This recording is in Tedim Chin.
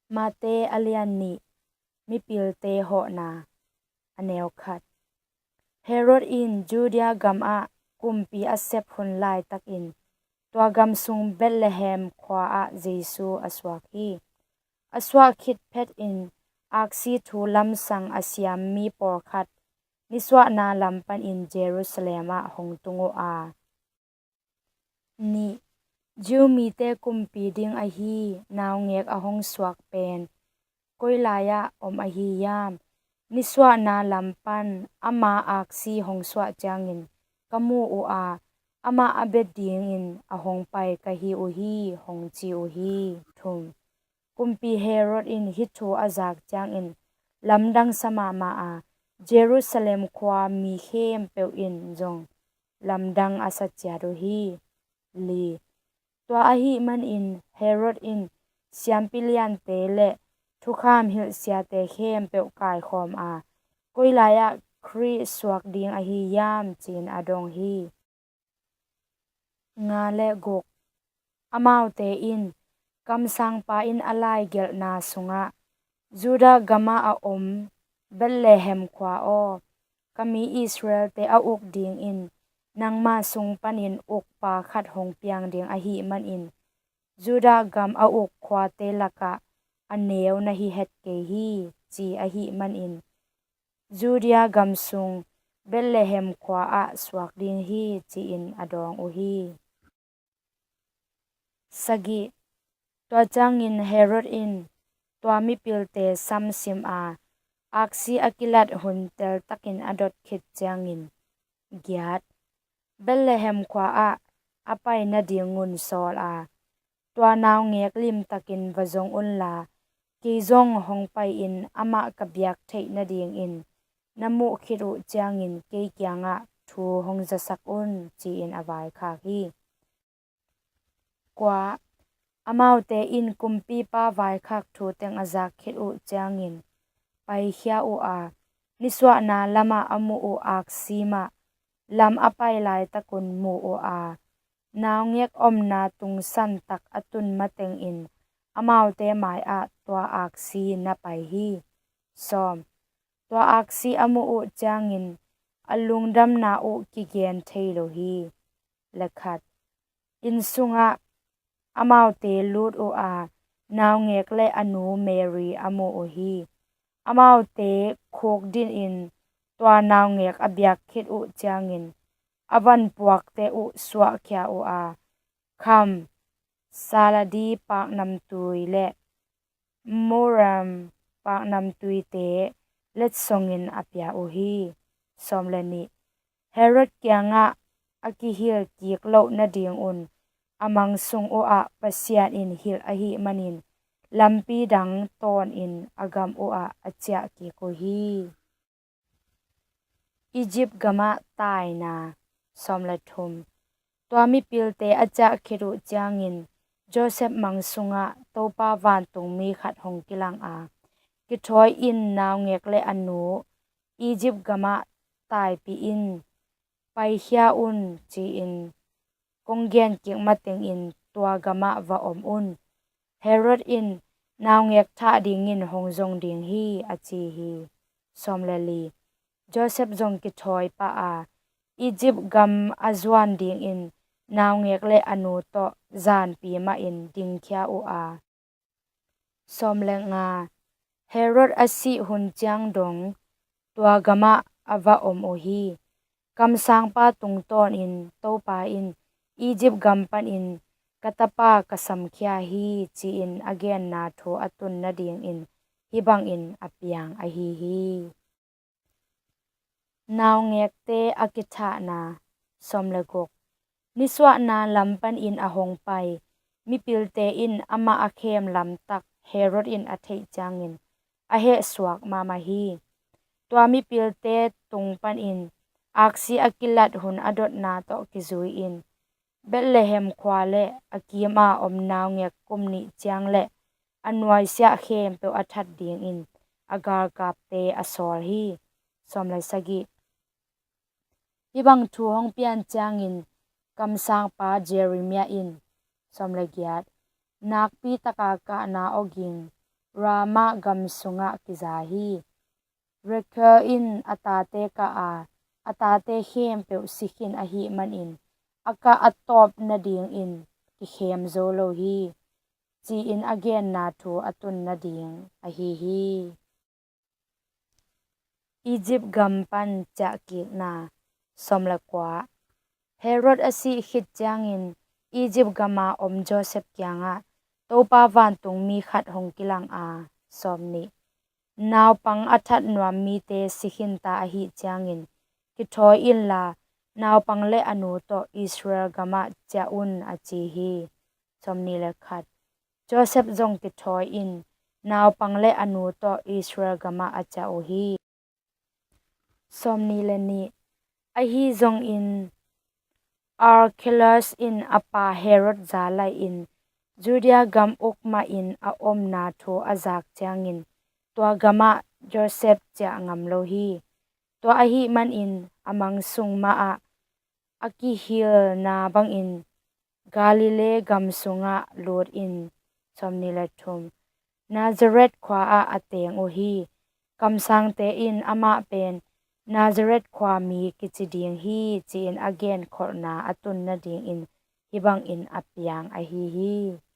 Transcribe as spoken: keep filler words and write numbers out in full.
Mate a lian nih. Mipilte hawhna. A neu khat. Herod in Judea gamah kumpi a sep hun laitakin tua gam sung Bethlehem khua-ah Jesu a suak hi. A suah khit phetin aksi thu lamsang a siam mi pawlkhat nisuahna lam panin Jerusalem ah hong tung uh a, nih, Jew mite kumpi ding ahi naungek a hong suak pen koi lai-ah om ahi hiam? Nisuahna lam pan ama aksi hong suah ciangin ka mu uh a, amah a bia dingin a hong pai ka hi uh hi, hong ci uh hi. Thum. Kumpi Herod in hih thu a zak ciangin lamdang sa mahmah a, Jerusalem khua mi khempeuh in zong lamdang a sa ciat uh hi. Li. Tua ahih manin Herod in siampi liante le thukham hilhsiate khempeuh kaikhawm a, koi lai-ah Khrih suak ding ahi hiam, ci-in a dong hi. Nga le guk. Amaute in kamsangpa in a laigelhna sungah, Judah gamah a om Bethlehem khua aw, ka mi Israelte a uk dingin nangma sung panin ukpa khat hong piang ding ahih manin Judah gam a uk khuate lakah a neu na hi het kei hi, ci ahih manin Judea gam sung Bethlehem khua-ah suak ding hi, ci-in a dawng uh hi. Sagih. Tua ciangin Herod in tua mipilte samsim a, aksi a kilat hun teltakin a dot khit ciangin, giat, Bethlehem khua-ah a pai nadingun sawl a, tua naungek limtakin va zong unla, kei zong hong pai-in amah ka biak theih nadingin na muh khit uh ciangin kei kiangah thu hong zasak un, ci-in a vaikhak hi. Kua. Amaute in kumpipa vaikhak thu teng a zak khit uh ciangin paikhia uh a, nisuahna lamah a muh uh aksi mah lam a pai laitakun mu uh a, naungek omna tungsan tak a tun matengin amaute mai-ah tua aksi na pai hi. Sawm. Tua aksi a muh uh ciangin a lungdamna uh kigen thei lo hi. Le khat. Inn sungah amaute lut uh a, naungek le a nu Mary a mu uh hi. Amaute khukdin in tua naungek a biak khit uh ciangin a vanpuakte uh suahkhia uh a, kham, saladi paknamtui le muram paknamtuite letsongin a pia uh hi. Sawm le nih. Herod kiangah a kihil kik loh nadingun a mang sung uhah Pasian in hilh ahih manin lampi dang tawnin a gam uhah a ciah kik uh hi. Egypt gamah taina. Sawm le thum. Tua mipilte a ciah khit uh ciangin Joseph mang sungah Topa vantungmi khat hong kilang a, kithawi in naungek le a nu Egypt gamah taipih in, paikhia un, ci-in kong gen kik matengin tua gamah va om un. Herod in naungek thah dingin hong zong ding hi, a ci hi. Sawm le li. Joseph zong kithawi pah a, Egypt gam a zuan dingin naungek le a nu tawh zanpi mahin dingkhia uh a, sawm le nga. Herod a sih hun ciang dong tua gamah a va om uh hi. Kamsangpa tungtawnin Topa in Egypt gam panin ka tapa ka samkhia hi, ci-in a genna thu a tun nadingin hih bangin a piang ahi hi. Naungekte a kithahna. Sawm le guk. Nisuahna lam panin a hong pai mipilte in amah a khem lamtak Herod in a theih ciangin a hehsuak mahmah hi. Tua mipilte tung panin aksi a kilat hun a dotna tawh kizui-in Bethlehem khua le a kima om naungek kum nih ciang le a nuaisiah khempeuh a that dingin a galkapte a sawl hi. Sawm le sagih. Hih bang thu hong pian ciangin kamsangpa Jeremiah in, sawm le giat, nakpi taka kahna awging Ramah gam sungah kiza hi. Rachel in a tate kah a, a tate khempeuh si khin ahih manin a kah a tawp nadingin kikhem zo lo hi, ci-in a genna thu a tun nading ahi hi. Egypt gam pan ciahkikna. Sawm le kua. Herod a sih khit ciangin Egypt gama om Joseph kiangah Topa vantungmi khat hong kilang a, sawm nih, naupang a that nuam mite si khinta ahih ciangin kithawi inla naupang le a nu tawh Israel gamah ciah un, a ci hi. Sawm nih le khat. Joseph zong kithawi in naupang le a nu tawh Israel gamah a ciah uh hi. Sawm nih le nih. Ahi zongin Archelaus in a pa Herod za laihin Judea gam uk mahin a omna thu a zak ciangin tua gamah Joseph ciah ngam lo hi. Tua ahih manin a mang sung mahah a kihilna bangin Galilee gam sungah lut in, sawm nih le thum, Nazareth khua-ah a teng uh hi. Kamsangte in amah pen Nazareth khuami kici ding hi, ci-in a genkholhna a tun nadingin hih bangin a piang ahi hi.